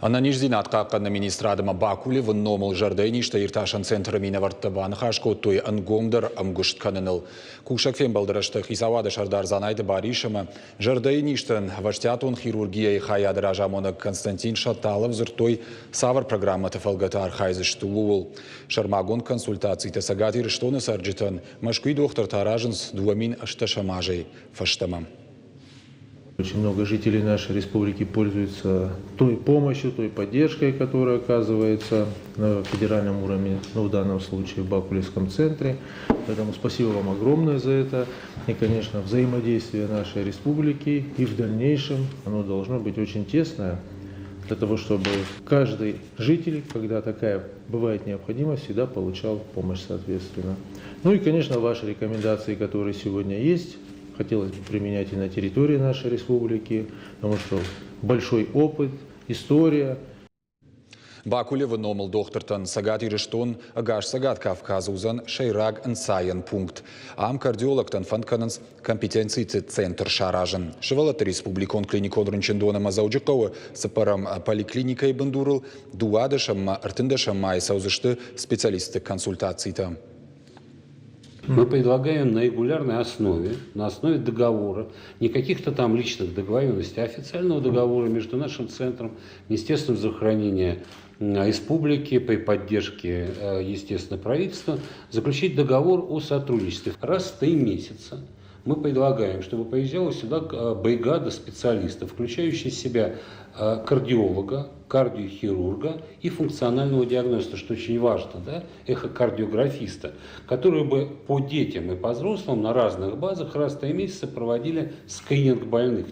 Ӕнӕниздзинад хъахъхъӕныны министрад ӕмӕ Бакулевы номыл зӕрдӕйы низтӕ иртасӕн центры минӕвӕрттӕ баныхас кодтой ӕнгомдӕр ӕмгуыст кӕныныл. Кусӕг фембӕлды рӕстӕг хицауады сӕрдар Дзанайты Барис ӕмӕ зӕрдӕйы низтӕн ӕвӕстиатон хирургияйы хайады разамонӕг Константин Шаталов дзырдтой, цавӕр программӕты фӕлгӕты архайдзысты, ууыл. Сӕрмагонд консультацитӕ Цӕгат Ирыстоны цӕрджытӕн Мӕскуыйы дохтыртӕ аразынц 2008 азӕй фӕстӕмӕ. Очень много жителей нашей республики пользуются той помощью, той поддержкой, которая оказывается на федеральном уровне, ну, в данном случае в Бакулевском центре. Поэтому спасибо вам огромное за это. И, конечно, взаимодействие нашей республики и в дальнейшем оно должно быть очень тесное, для того, чтобы каждый житель, когда такая бывает необходимость, всегда получал помощь соответственно. Ну и, конечно, ваши рекомендации, которые сегодня есть, хотелось бы применять и на территории нашей республики, потому что большой опыт, история. Бакулевы номыл дохтыртӕн Цӕгат Ирыстон ӕгас Цӕгат Кавказы уыдзӕн сӕйраг ӕнцайӕн пункт. Ам кардиологтӕн фӕнд кӕнынц компетенциты центр саразын. Сывӕллӕтты республикон клиникон рынчындон ӕмӕ Дзӕуджыхъӕуы цыппӕрӕм поликлиникӕйы бындурыл 12 ӕмӕ 13 майы цӕудзысты специалистты консультацитӕ. Мы предлагаем на регулярной основе, на основе договора, не каких-то там личных договоренностей, а официального договора между нашим центром, Министерством здравоохранения республики при поддержке, естественно, правительства, заключить договор о сотрудничестве. Раз в 3 месяца мы предлагаем, чтобы приезжала сюда бригада специалистов, включающая в себя кардиолога, кардиохирурга и функционального диагноста, что очень важно, да, эхокардиографиста, которые бы по детям и по взрослым на разных базах раз в 3 месяца проводили скрининг больных.